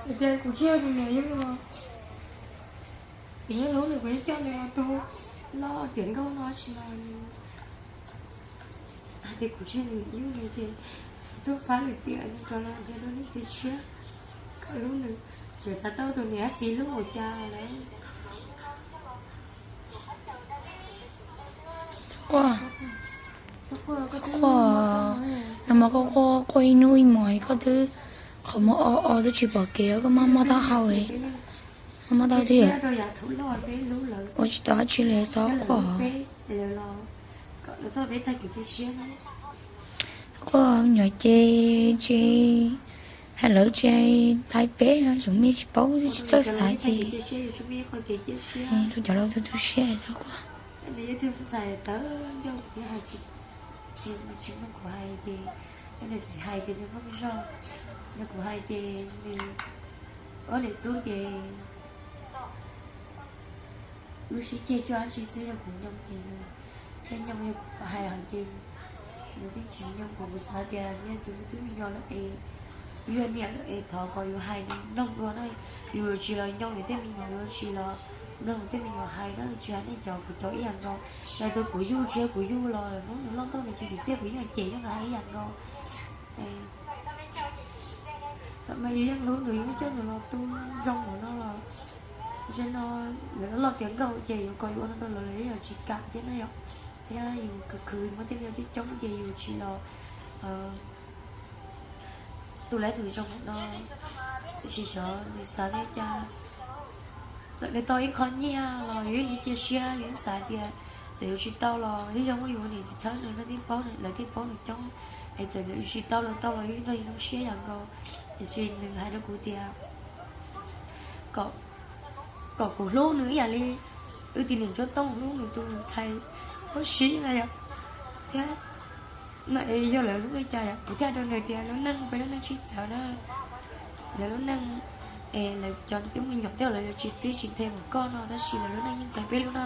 Tias kuv tsis yog nws niam yog, kuv yeej hlub nws, kuv yeej coj nws los tu loj tiav nkauj no tsis los hais tias kuv tsis yog nws niam yog nws ces tuaj fab nws tias nws rov los nrhiav dua niam txiv tshiab kom hlub nws, tseem xav tau tus niam txiv hlub ua cas lawm. Quaj, quaj, nag hmo koj quaj quaj ib hnub ib hmos koj twb qhov muag o o twb tsis pom kev, koj mob mob taub hau, mob mob taub hau thiab. Ua tsis tau dab tsi li, txhob quaj. Quaj nyuam ces, ces hais lawv ces thaij peb tseem me tsis paub twb tsis txawj xav ces rau cov laus tu tu siab txhob quaj. Tsis mloog kuv hais ces, nws txiv hais ces nws muaj zog, nws kuv hais ces nws ob niam tub ces wb sib ceg cuaj dab tsi xwb, yog kuv nyoog ces nws thiaj nyoog, yog kuv hais hais ces nws twb tsis nyoog. Kuv xav tias yog tus me tub me nyuam lawm es, yog niam lawm es thov kom yus hais nws mloog dua na, yus yuav tsis los nyoog yus tej me nyuam, yuav tsis los mloog tej me nyuam hais na, tsis hais nej cov, kuv cov ib yam nkaus. Txawm tus kuv yug tsis yog kuv yug los hnub nws loj tuaj nws tsis txim txiaj kuv yeej cem yeej hais ib yam nkaus. Thaum mas yus yeej hlub nws, yus yeej coj nws los tu zoo ua no los, ze no lawv loj tiav nkauj ces yuav kom yus ua no rau lawv, lawv yeej yuav tsis kam thiab na yom. Thiab yus khwv khwv muaj tej me nyuam coob coob ces yus tsis los tu laiv nws zoo ua no. Tiam sis xyov nws xav li cas, txawm nws tau ib qho nyiaj los yus yeej cia siab, yus yeej xav tias txawm yus tsis tau los yeej yog muaj yus niam txiv txhawb nws, lawv thiaj paub nws coob. Es txawm yus tsis tau los tau los yeej nrog yus zoo siab yam nkaus. Tiam sis nws hais rau kuv tias kom, kom kuv hlub nws ib yam li wb tus niam Ntsuab Tooj hlub nws tus ntxhais Paj Siv na yom. Thiab no es yog lawv lub neej cas yom, kuv thiaj rau nws tias lub neej peb lub neej tsis txawv na. Lawv lub neej es lawv cov me nyuam tej lawv yuav tsis txib tsis nthe npaum koj no, tab sis lawv lub neej yeej txawv peb lub no.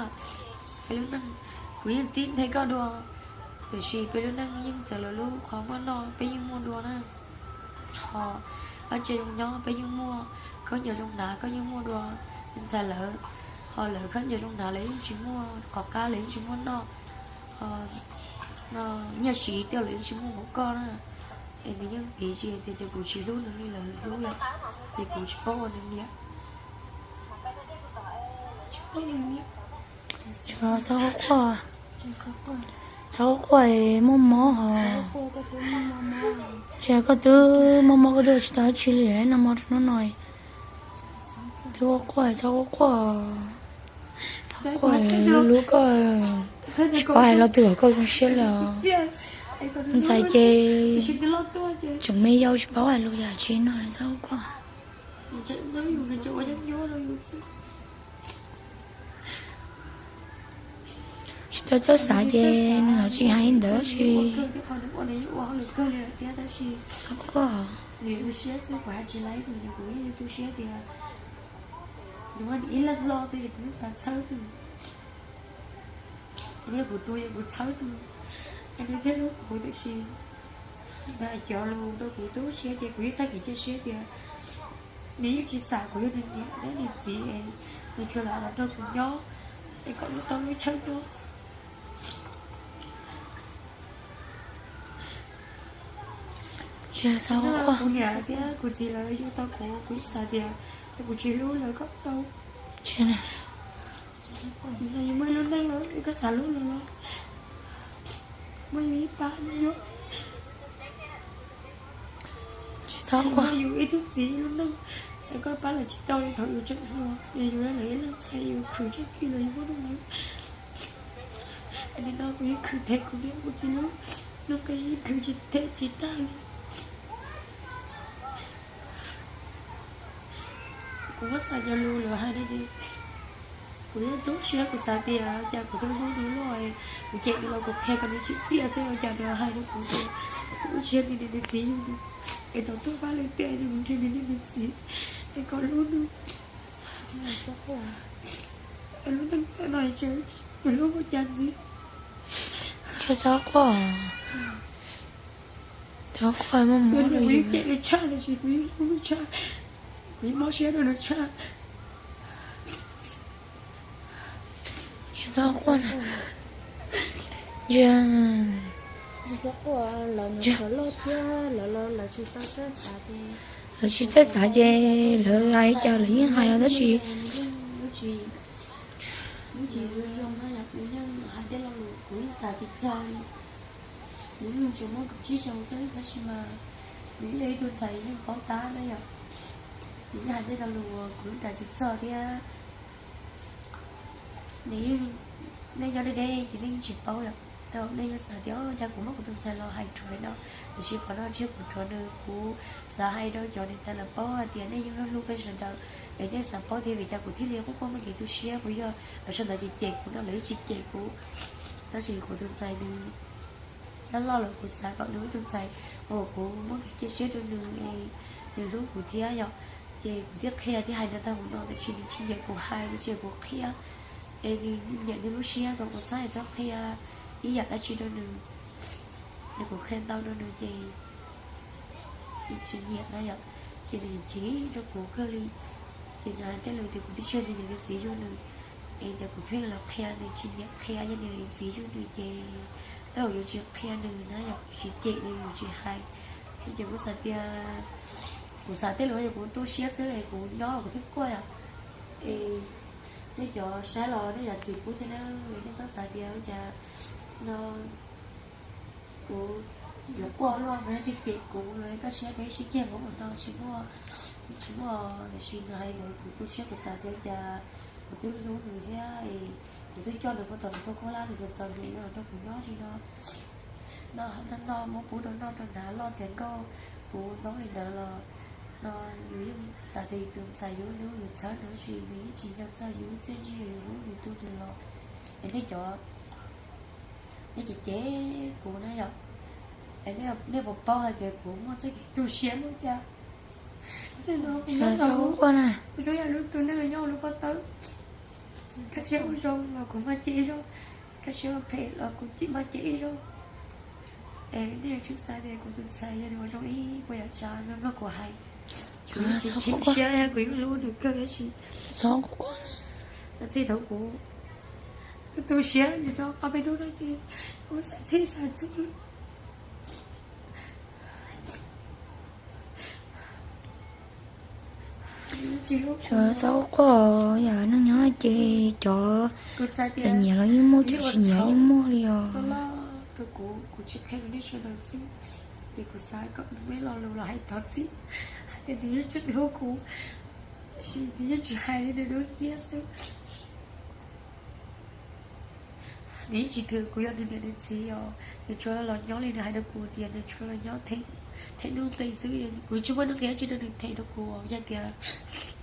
Peb lub neej, kuv yeej txib nthe koj dua, tiam sis peb lub neej yeej txawv lawv lub qhov muaj noj peb yeej muaj dua na. Ho dab tsi zoo nyob peb yeej muaj, khaub ncaws zoo hnav koj yeej muaj dua ntxhais lawv. Ho lawv khaub ncaws zoo hnav lawv yeej tsis muaj, qhov qab lawv yeej tsis muaj noj. Ho nyiaj siv tej lawv yeej tsis muaj npaum koj na. Es nws yeej piv tsis tias, tias kuv tsis hlub nws li, lawv hlub yom, ces kuv tsis paub ua nws niam, tsis paub ua nws niam. Txhob quaj, txhob quaj, muaj mob hos. Ntshai koj twb muaj mob koj twb ua tsis tau dab tsi li, nag hmo rau hnub no twb quaj quaj, txhob quaj, quaj lub lub koj, tsis paub hais lo twg kom koj zoo siab li os. Ntxhais ces tseem me yau tsis paub hais lus yam tsi no txhob quaj. Tsis tau txawj xav ces nws ho tsis hais ntawd tsis. Txhob quaj. Kuv tu, kuv txhawb nws, nws thiaj hlub kuv, tiam sis nws hais cov lus rau kuv tu siab ces kuv yeej tag kev cia siab tias nws yeej tsis xam kuv yog nws niam thiab nws txiv, nws tsuas lam los nrog kuv nyob es kom nws tau lub chaw nyob. Kuv niam thiab kuv txiv lawv yug tau kuv, kuv xav tias yog kuv tsis hlub lawv kom txaus. Yus muaj ib lub neej lawm, koj xav hlub lawv los muaj yus ib pab me nyuam. Tsis txhob quaj, yus ib tug txiv ib lub neej, es koj pab lawv tsis tau li thaum yus tseem hluas, es yus yog lawv ib leeg ntxhais yus khwv tseem kis los yus muaj nuj nqis. Es nim no kuv yeej khwv them kuv niam kuv txiv lub nuj nqis, yeej khwv tsis them tsis tag li. Kuv muab xav cov lus lawv hais no ces kuv yeej tu siab, kuv xav tias cas kuv twb hlub nws luaj, kuv cem nws los kuv qhia kom nws tsim txiaj xwb, ua cas nws hais rau kuv tias nws tsis yog nws niam nws txiv yug nws, es thaum tuaj fab lawv tias nws mus nrhiav nws niam nws txiv, es kom hlub nws. Lub neej no tseem hlub ua cas ntxiv. Tsis txhob quaj, txhob quaj, muaj mob rau yus. Kuv yeej cem nws tshaj, tiam sis kuv yeej hlub nws tshaj. Kuv mob siab rau nws tshaj. Tsis txhob quaj na. Lawv tsis txawj xav ces lawv hais li cas lawv yeej hais os, tab sis nws yeej hais tej lo lus kuv yeej ras tsis txog li. Nws yeej tsuas muaj kaum tsib xyoo xwb tab sis mas nws yog ib tug ntxhais yeej paub tab na yom. Nws yeej hais tej lo lus kuv yeej ras tsis txog thiab. Nej nyob deb deb ces nej yeej tsis paub yom. Tau nej yeej xav tias cas kuv muab kuv tus ntxhais los hais rhuav no, tiam sis qhov no tsis yog kuv rhuav nws, kuv xav hais rau cov niam tais lawv paub hais tias nej yeej hlub hlub peb sawv daws, es nej xav paub thiab vim cas kuv thiaj li quaj quaj muaj kev tu siab, puas yog lawv sawv ntawd ces cem kuv no, lawv yeej tsis cem kuv. Tab sis kuv tus ntxhais nws loj loj lawm, kuv xav kom nws ib tug ntxhais uas kuv muab kev cia siab rau nws, nws hlub kuv thiab yom. Ces kuv thiaj qhia thiab hais nws tag mus no, tiam sis nws tsis nyiam kuv hais, nws tsis nyiam kuv qhia. Es nws nyiam nws lub siab kom kuv txhob hais txhob qhia ib yam dab tsi rau nws. Es kuv qhia ntau rau nws ces nws tsis nyiam na yom. Ces nws chim rau kuv kawg li. Ces nws hais tej lus tias kuv twb tsis yog nws niam nws txiv yug nws, es ces kuv pheej los qhia nws tsis nyiam qhia, yog nws niam nws txiv yug nws ces tej zaum yuav tsis qhia nws na yom, yuav tsis cem nws, yuav tsis hais. Ces kuv xav tias, kuv xav tej lus no yog kuv tu siab xwb es kuv nyob los kuv pheej quaj yom. Es nej cov saib los nej zam txim pub thiab na, nej txhob xav tias ua cas no kuv yuav quaj luaj mas thiaj cem kuv los kaj siab peb sib kiag hauv no tsis muaj, tsis muaj. Tiam sis nws hais ntawd kuv tu siab, kuv xav tias cas kuv twb hlub nws thiab, kuv twb coj nws puag tom nws pog khaub hlab, nws txom txom nyem no los rau kuv nyob tsis no, no no muab pub rau noj rau hnav loj tiav nkauj puv ntoob li ntawd los no, yus yeej xav tias yus tus ntxhais yus hlub yus txhawb nws, tab sis nws yeej tsis nco txog yus txiaj ntsig yus hlub yus tu nws los. Es nej cov nej cem cem kuv na yom, es nej puas paub hais tias kuv muaj txoj kev tu siab muaj cas? Kuv zoo yam lub tus neeg nyob lub pob tawb, kaj siab ua zoo los kuv maj cem ib zaug, kaj siab ua phem los kuv cem maj cem ib zaug. Es nej yuav tsum xav tias kuv tus ntxhais yog nws ua zoo ib puas yam tsav nplog kuv hais, tsuas yog tsis chim siab, kuv yeej hlub nws kawg tab sis txog txij thaum kuv tu tu siab nim no ob peb hnub no ces kuv xav txhij xav txhua Txhob quaj, yam neej nyob ces cov nyiam los yeej muaj, cov tsis nyiam yeej muaj li os. Kuv tsis qhia rau nej sawv daws xwb, es kuv xav kom nws muaj lo lus los hais thov txim, hais tias nws yeej tseem hlub kuv, tab sis nws yeej tsis hais li, nws dub nciab xwb. Nws yeej tsis thwm kuv yog nws niam nws txiv os, nws tsuas los nyob li nws hais rau kuv tias nws tsuas los nyob them nuj nqis xwb, kuv tsis muaj nuj nqis dab tsi rau nws them rau kuv, yog tias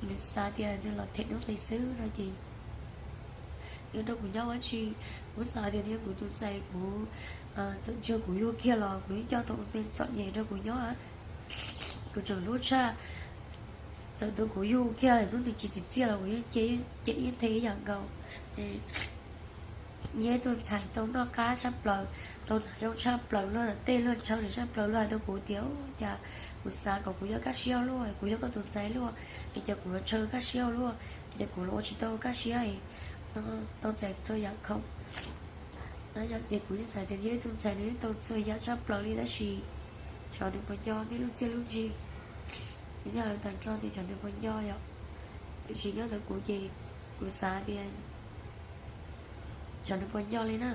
nws xav tias nws los them nuj nqis xwb no ces nws rau kuv nyob ua tsi. Kuv xav tias nws yog kuv tus ntxhais, kuv txawm tsis yog kuv yug kiag los kuv yeej coj tau me txom nyem rau kuv nyob. Kuv tseem hlub tshaj, txawm tus kuv yug kiag hnub nws tsis txiv txiaj los kuv yeej cem ib nthe ib yam nkaus. Yog ib tug ntxhais tau noj qab tshaj plaws, tau hnav zoo tshaj plaws, luag tej luag ntshaw nws tshaj plaws, luag hais rau kuv tias cas kuv xav kom kuv yog kaj siab luaj, kuv yog koj tus ntxhais luaj, es cas kuv yuav ntshaw kaj siab luaj, es cas kuv los ua tsis tau kaj siab, tau txais txhua yam khoom. Ces kuv yeej xav tias yog ib tug ntxhais nws yeej tau txhua yam tshaj plaws li tab sis xyov nws puas nco nej lub txiaj lub ntsig. Kuv yeej hais tag nrho tias xyov nws puas nco yom. Tiam sis nyob ntawm kuv ces kuv xav tias xyov nws puas nco li na.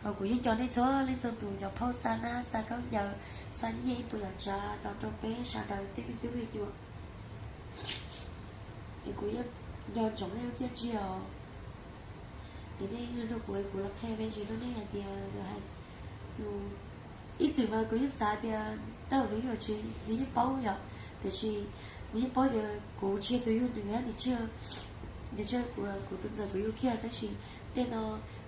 Ho kuv yeej nco nej txhua leej txhua tus cov phauj xa nab xa khaub ncaws xa nyiaj ib puas yam tsav los rau peb sawv daws tej me tub me nyuam. Es kuv yeej nco ntsoov nej lub txiaj ntsig os. Es nej rau kuv, kuv los qhia me ntsis rau nej hais tias nws hais lus, ib txwm mas kuv yeej xav tias tej zaum nws yeej tsis, nws yeej paub yom, tiam sis nws yeej paub tias kuv tsis yog tus yug nws, nws tsis yog kuv tus ntxhais kuv yug kiag, tab sis tej no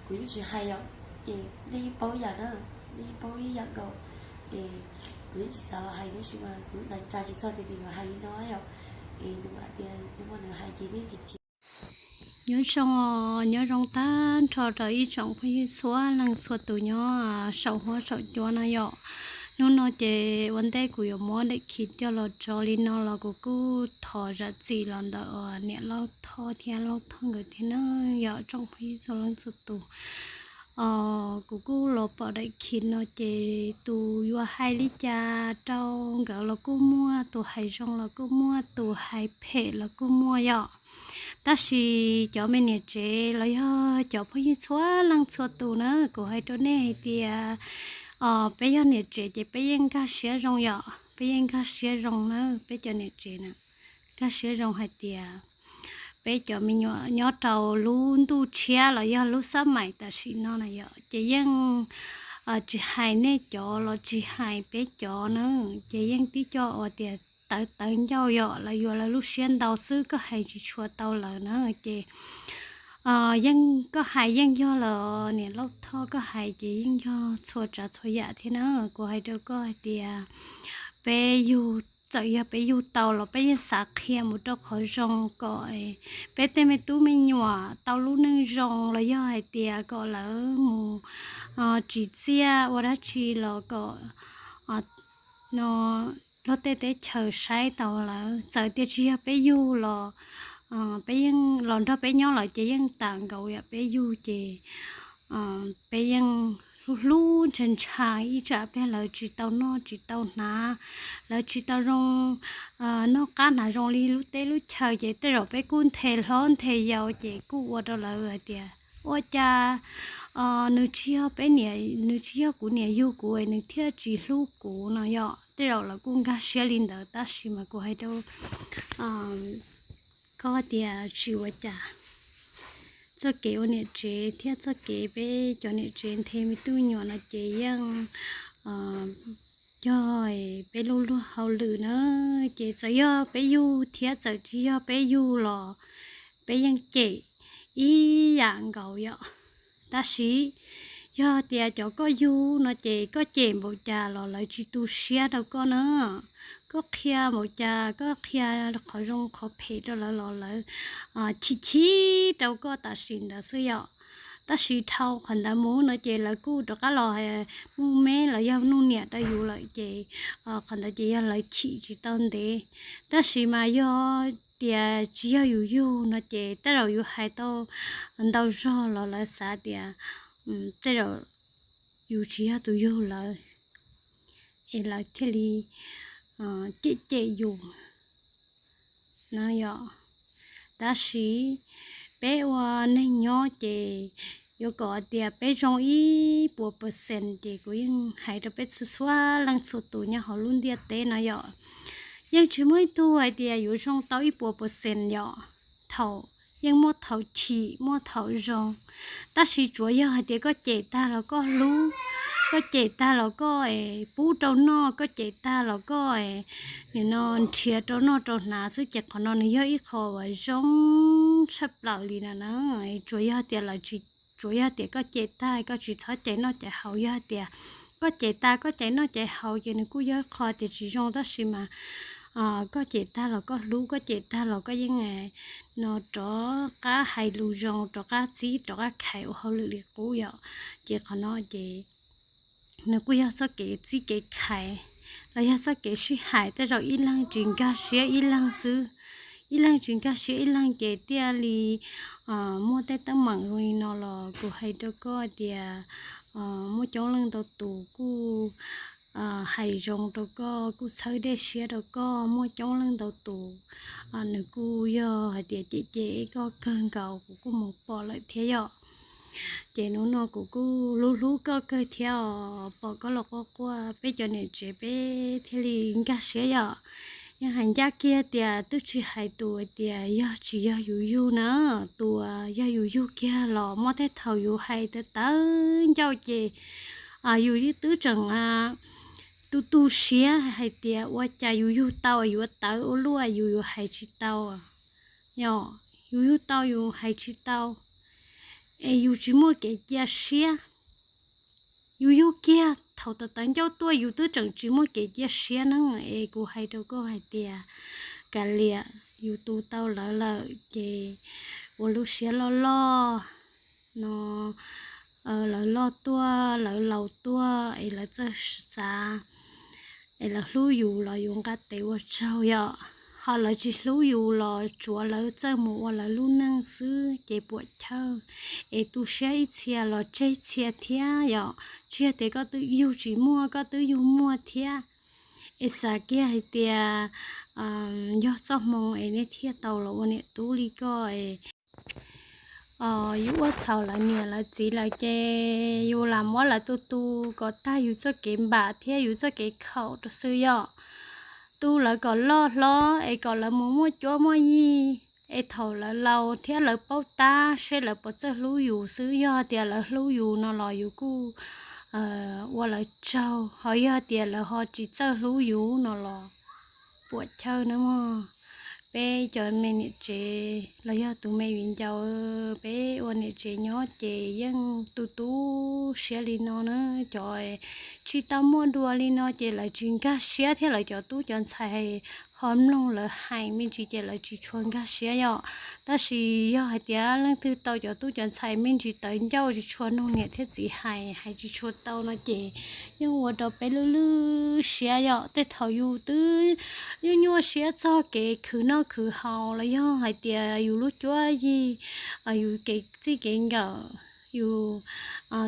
kuv yeej tsis hais yom. Ces nej yeej paub ib yam na, nej yeej paub ib yam nkaus. Es kuv yeej tsis xav los hais tab sis mas kuv yeej xav tsa tsis txog tias nws yuav hais li no yom. Es nws hais tias nws muaj nws hais ces nej tias Nyob zoo, nyob zoo tag nrho rau ib tsoom phooj ywg txhua leej txhua tus nyob saum huab saum cua no yom. Hnub no ces ua ntej kuv yuav muab daim khiv coj los tso li no los kuv kuj thov zam txim los ntawm niam Lauj Thoj thiab Lauj Thoj nkawd thiab na, yog tsoom phooj ywg txhua leej txhua tus. Kuv kuj los pom daim khiv no ces tus yuav hais li cas rau nkawd los kuj muaj, tus hais zoo los kuj muaj, tus hais phem los kuj muaj yom. Tab sis cov me niam tsev los yog cov phooj ywg txhua leej txhua tus na, kuv hais rau nej hais tias peb yog niam tsev ces peb yeej nkag siab zoo yom, peb yeej nkag siab zoo na, peb cov niam tsev na, nkag siab zoo hais tias peb cov me nyuam nyob rau lub ntuj tshiab los yog lub xab maim tam sim no na yom, ces yeej tsis hais nej cov los tsis hais peb cov na, ces yeej tib co ua tias tawv tawv ncauj yom, lawv yuav lawv lub siab ntau xwb, koj hais tsis tshua tau lawv na. Ces yeej koj hais yeej yog los niam Lauj Thoj, koj hais ces yeej yog txhua tsav txhua yam thiab na. Kuv hais rau koj hais tias peb yug, txawm yog peb yug tau los peb yeej xav qhia mus rau qhov zoo kom peb tej me tub me nyuam tau lub neej zoo los yog hais tias kom lawv mus tsim txiaj ua dab tsi los kom no luag tej teb chaws saib tau lawv. Txawm tias tsis yog peb yug los peb yeej los nrog peb nyob lawm ces yeej tas nkaus yam peb yug ces peb yeej hlub hlub ntshaw ntshaw ib tsam pliag lawv tsis tau noj tsis tau hnav, lawv tsis tau zoo noj qab hnav zoo li lub teb lub chaw ces tej zaum peb kuj nthe hlob nthe yau ces kuj ua rau lawv hais tias ua cas nws tsis yog peb niam, nws tsis yog kuv niam yug kuv nws thiaj tsis hlub kuv no yom. Tej zaum lawv kuj nkag siab li ntawd tab sis mas kuv hais rau koj tias tsis ua cas. Txoj kev ua niam tsev thiab txoj kev peb cov niam tsev nthe me tub me nyuam no ces yeej yog peb lub luag hauj lwm na, ces txawm yog peb yug thiab txawm tsis yog peb yug los peb yeej cem ib yam nkaus yom. Tab sis yog tias cov koj yug no ces koj cem npaum cas los lawv tsis tu siab rau koj na. Koj qhia npaum cas, koj qhia qhov zoo qhov phem rau lawv los lawv chim chim rau koj tam sim ntawd xwb yom. Tab sis dhau qhov ntawd mus no ces lawv kuj rov qab los mus me los yog nug niam rau yus lawm ces qhov ntawd ces yog lawv chim tsis tau ntev. Tab sis mas yog tias tsis yog yus yug no ces tej zaum yus hais tau ntau zog los lawv xav tias tej zaum yus tsis yog tus yug lawv, es lawv thiaj li cem cem yus na yom. Tab sis peb ua neeg nyob ces yuav kom tias peb zoo ib puas percent ces kuv yeej hais rau peb txhua txhua leej txhua tus nyob hauv lub ntiaj teb no yom. Yeej tsis muaj ib tug hais tias yuav zoo tau ib puas percent yom. Thaum yeej muaj thaum chim muaj thaum zoo, tab sis tsuav yog hais tias koj cem tag los koj hlub, koj cem tag los koj pub rau noj, koj cem tag los koj nim no nrhiav rau noj rau hnav xwb ces qhov no nws yog ib qho uas zoo tshaj plaws li na na. Tsuas yog tias lawv tsis, tsuas yog tias koj cem tag koj tsis txhob cais noj cais haus, yog tias koj cem tag koj cais noj cais haus ces nws kuj yog ib qho tias tsis zoo tab sis mas koj cem tag los koj hlub, koj cem tag los koj yeej no rov qab hais lus zoo, rov qab txib, rov qab khais ua hauj lwm li qub yom. Ces qhov no ces nws kuj yog txoj kev txib kev khais los yog txoj kev sib hais, tej zaum ib leeg tsis nkag siab ib leeg xwb, ib leeg tsis nkag siab ib leeg ces thiaj li muaj tej teeb meem zoo li no los kuv hais rau koj tias muaj coob leej ntau tus kuj hais zoo rau koj, kuj txhawb dej siab rau koj, muaj coob leej ntau tus nws kuj yog hais tias cem cem koj kawg nkaus, kuv kuj mus pom lawm thiab yom. Ces hnub no kuv kuj hlub hlub koj kawg thiab os, pom koj los quaj quaj, peb cov niam tsev peb thiaj li nkag siab yom. Yeej hais ncaj kiag tias twb tsis hais tus hais tias yog tsis yog yus yug na, tus yog yus yug kiag los muaj tej thaum yus hais tawv tawv ncauj ces yus twb tseem tu tu siab hais tias ua cas yus yug tau yuav tawv ua luaj, yus yuav hais tsis tau, yus yug tau yus hais tsis tau, es yus tsis muaj kev cia siab. Yus yug kiag thaum tawv tawv ncauj tuaj yus twb tseem tsis muaj kev cia siab ne. Es kuv hais rau koj hais tias kav liam, yus tu tau lawv lawm ces ua lub siab loj loj no, lawv loj tuaj lawv laus tuaj es lawv txawj xav es lawv hlub yus los yus nqa tes ua tsaug yom. Ho lawv tsis hlub yus los tsuav lawv txawj mus ua lawv lub neej xwb ces puam chawj. Es tu siab ib txhia los tseg txhia thiab yom. Tsis yog tias koj twb yug tsis muaj, koj twb yug muaj thiab. Es xav kiag hais tias yog txoj hmoo es nej thiaj tau los ua niam tub li koj es yus ua txhaum lawv niam lawv txiv lawm ces yus lam muab lawv tu tu kom tag yus txoj kev npam thiab yus txoj kev khaum rau xwb yom. Tu lawv kom loj hlob es kom lawv mus muaj cuab muaj yig, es thaum lawv laus thiab lawv paub tab seb lawv puas txawj hlub yus xwb. Yog tias lawv hlub yus no los yus kuj ua lawv tsaug, ho yog tias lawv ho tsis txawj hlub yus no los puam chawj na mog. Peb cov me niam tsev los yog tus me viv ncaus, peb ua niam tsev nyob ces yeej tu tu siab li no na. Cov tsis tau muaj dua li no ces lawv tsis nkag siab thiab lawv cov tub cov ntxhais ho mloog lawv hais me ntsis ces lawv tsis tshua nkag siab yom. Tab sis yog hais tias leej twg tau cov tub cov ntxhais me ntsis tawv ncauj tsis tshua mloog niam thiab txiv hais, hais tsis tshua tau no ces yeej ua rau peb lwj lwj siab yom. Tej thaum yus twb nyuaj nyuaj siab txog kev khwv noj khwv haus los yog hais tias yus lub cuab yig, yus kev txij kev nkawm, yus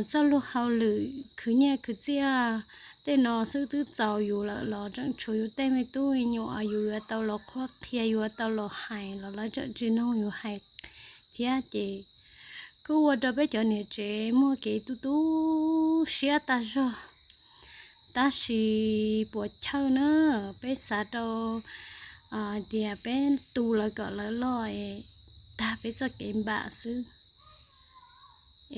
txoj luag hauj lwm khwv nyiaj khwv txiaj, tej no xwb twb txaus yus lawm los tseem tshuav yus tej me tub me nyuam yus yuav tau los qhuab qhia, yuav tau los hais los lawv tseem tsis mloog yus hais thiab ces kuj ua rau peb cov niam tsev muaj kev tu tu siab tag zog. Tab sis puas chawj na, peb xav rau tias peb tu lawv kom lawv loj es tag peb txoj kev npam xwb.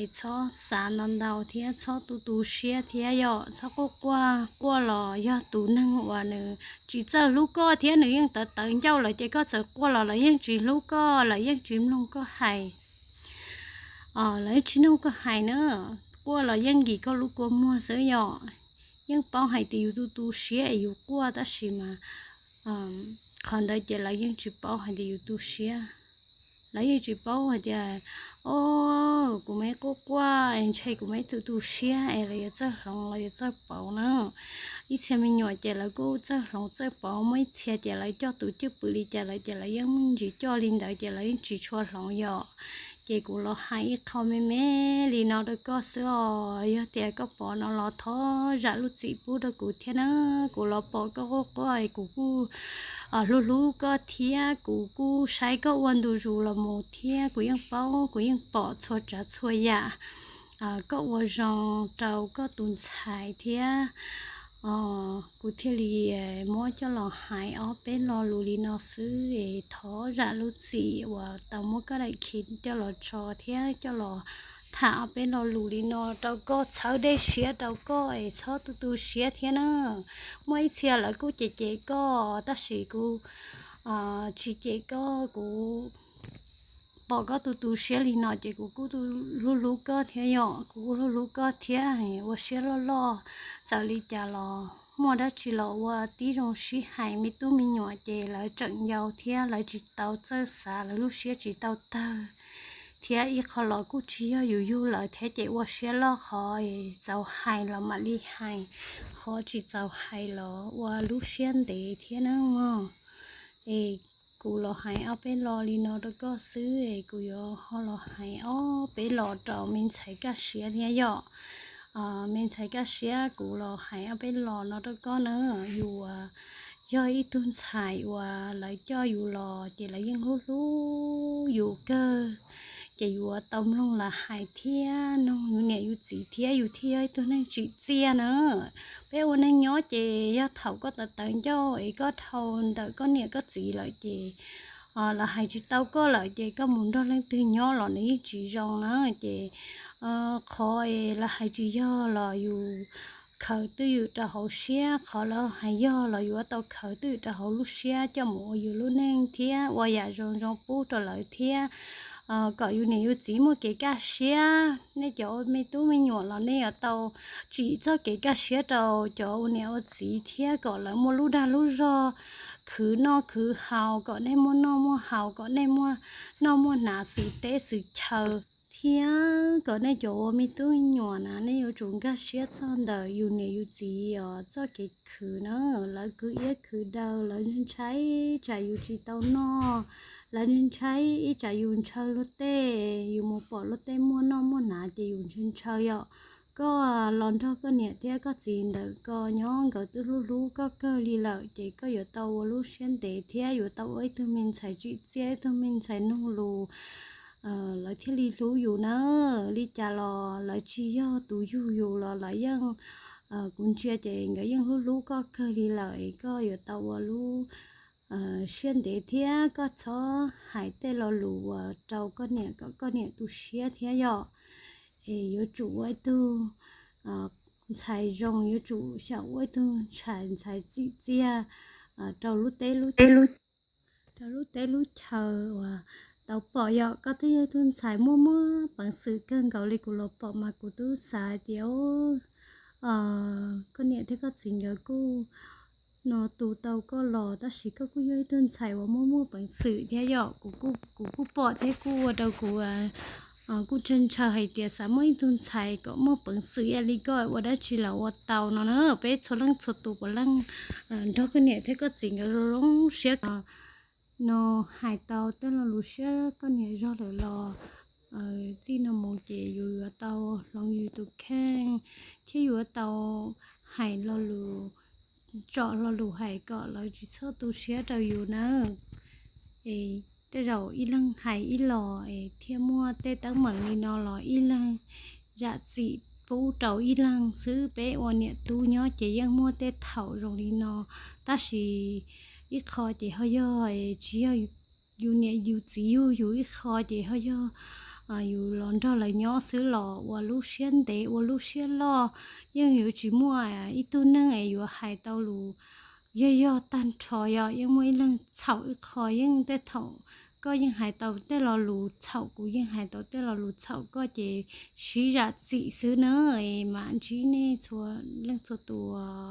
Es txhob xav ntau ntau thiab txhob tu tu siab thiab yom, txhob quaj quaj, quaj los yog tus neeg uas nws tsis txawj hlub koj thiab nws yeej tawv tawv ncauj lawm ces koj txawm quaj los lawv yeej tsis hlub koj, lawv yeej tsis mloog koj hais. Lawv yeej tsis mloog koj hais na, quaj los yeej nkim koj lub kua muag xwb yom. Yeej paub hais tias yus tu tu siab es yus quaj tab sis mas qhov ntawd ces lawv yeej tsis paub hais tias yus tu siab. Lawv yeej tsis paub hais tias, o, kuv mam quaj quaj es ntshe kuv mam tu tu siab es lawv yuav txawj hloov, lawv yuav txawj pauv na. Ib txhia me nyuam ces lawv kuj txawj hloov txawj pauv, muaj ib txhia ces lawv coj tus cwj pwm li cas lawm ces lawv yeej me ntsis coj li ntawd ces lawv yeej tsis tshua hloov yom. Ces kuv los hais ib qho me me li no rau koj xwb os. Yog tias koj pom no los thov zam lub txim pub rau kuv thiab na. Kuv los pom koj quaj quaj es kuv kuj hlub hlub koj thiab kuv kuj saib koj ua ntu zus los mus thiab kuv yeej paub, kuv yeej pom txhua tsav txhua yam koj ua zoo rau koj tus ntxhais thiab. Kuv thiaj li muab coj los hais ob peb lo lus li no xwb es thov zam lub txim uas tau muab koj daim khiv coj los tso thiab coj los tham ob peb lo lus li no rau koj, txhawb dej siab rau koj es txhob tu tu siab thiab na. Muaj ib txhia lawv kuj cem cem koj tab sis kuv tsis cem koj, kuv pom koj tu tu siab li no ces kuv kuj hlub hlub koj thiab yom, kuv kuj hlub hlub koj thiab. Ua siab loj loj, txawm li cas los muaj dab tsi los ua tib zoo sib hais, me tub me nyuam ces lawv tseem yau thiab lawv tsis tau txawj xav, lawv lub siab tsis tau tawg thiab ib qho los kuj tsis yog yus yug lawv thiab ces ua siab loj, qhov txaus hais los mam li hais, qhov tsis txaus hais los ua lub siab ntev thiab na mog. Es kuv los hais ob peb lo li no rau koj xwb es kuv yuav ho los hais ob peb lo rau me ntxhais Kaj Siab thiab yom. Me ntxhais Kaj Siab, kuv los hais ob peb lo no rau koj na. Yus yog ib tug ntxhais uas lawv coj yus los ces lawv yeej hlub hlub yus kawg, ces yuav tau mloog lawv hais thiab noog yus niam yus txiv thiab yus thiaj yog ib tug neeg tsim txiaj na. Peb ua neeg nyob ces yog thaum koj tawv tawv ncauj es koj dhau ntawm koj niam koj txiv lawm ces lawv hais tsis tau koj lawm ces koj mus nrog leej twg nyob los nws yeej tsis zoo na. Ces qhov lawv hais tsis yog los yus khaws twj ywm rau hauv siab, qhov lawv hais yog los yuav tau khaws twj ywm rau hauv lub siab coj mus ua yus lub neej thiab ua yam zoo zoo pub rau lawv thiab kom yus niam yus txiv muaj kev kaj siab. Nej cov me tub me nyuam los nej yuav tau tsim txoj kev kaj siab rau cov ua niam ua txiv thiab kom lawv muaj lub dag lub zog khwv noj khwv haus, kom nej muaj noj muaj haus, kom nej muaj noj muaj hnav xwm teb xwm chaw thiab Thiab kom nej cov ua me tub me nyuam na, nej yuav tsum nkag siab txog ntawm yus niam yus txiv os txoj kev khwv na. Lawv khwv iab khwv daw, lawv ntshai tsam yus tsis tau noj, lawv ntshai ib tsam yus ntshaw luag tej, yus mus pom luag tej muaj noj muaj hnav ces yus ntshaw ntshaw yom. Koj los nrog koj niam thiab koj txiv ntawm ko nyob, nkawd twb hlub hlub koj kawg li lawm ces koj yuav tau ua lub siab ntev thiab yuav tau ua ib tug me ntxhais tsim txiaj, ib tug me ntxhais noog lus, lawv thiaj li hlub yus na. Li cas los lawv tsis yog tus yug yus los lawv yeej, kuv ntsia ces nkawd yeej hlub hlub koj kawg li lawm es koj yuav tau ua lub siab ntev thiab koj txhob hais tej lo lus uas rau koj niam kom koj niam tu siab thiab yom. Es yuav tsum ua ib tug ntxhais zoo, yuav tsum xyaum ua ib tug ntxhais, ntxhais tsim txiaj rau lub teb lub, rau lub teb lub chaw uas tau pom yom. Koj twb yog ib tug ntxhais muaj muaj peev xwm kawg nkaus li, kuv los pom mas kuv twb xav hais tias koj niam thiab koj txiv nkawd kuj no tu tau koj los, tab sis koj kuj yog ib tug ntxhais uas muaj muaj peev xwm thiab yom. Kuv kuj pom thiab kuj ua rau kuv kuj ntshaw ntshaw hais tias xav muaj ib tug ntxhais kom muaj peev xwm ib yam li koj ua dab tsi los ua tau no na. Peb txhua leej txhua tus puav leej nrog koj niam thiab koj txiv nkawd zoo zoo siab no, hais tau tej lo lus siab koj niam zog lawm los txij no mus ces yus yuav tau hloov yus tus kheej thiab yuav tau hais lo lus, tsom lo lus hais kom lawv tsis txhob tu siab rau yus na. Es tej zaum ib leeg hais ib los es thiaj muaj tej teeb meem li no los ib leeg zam txim pub rau ib leeg xwb. Peb ua niam tub nyob ces yeej muaj tej thaum zoo li no, tab sis ib qho ces ho yog tsis yog yus niam yus txiv yug yus, ib qho ces ho yog yus los nrog lawv nyob xwb los ua lub siab ntev ua lub siab loj. Yeej yuav tsis muaj ib tug neeg es yuav hais tau lus yog yog tag nrho yom. Yeej muaj ib leeg txhaum ib qho, yeej tej thaum koj yeej hais tau tej lo lus txhaum, kuv yeej hais tau tej lo lus txhaum koj ces sib zam txim xwb na. Es mam ntsib nej txhua leej txhua tus.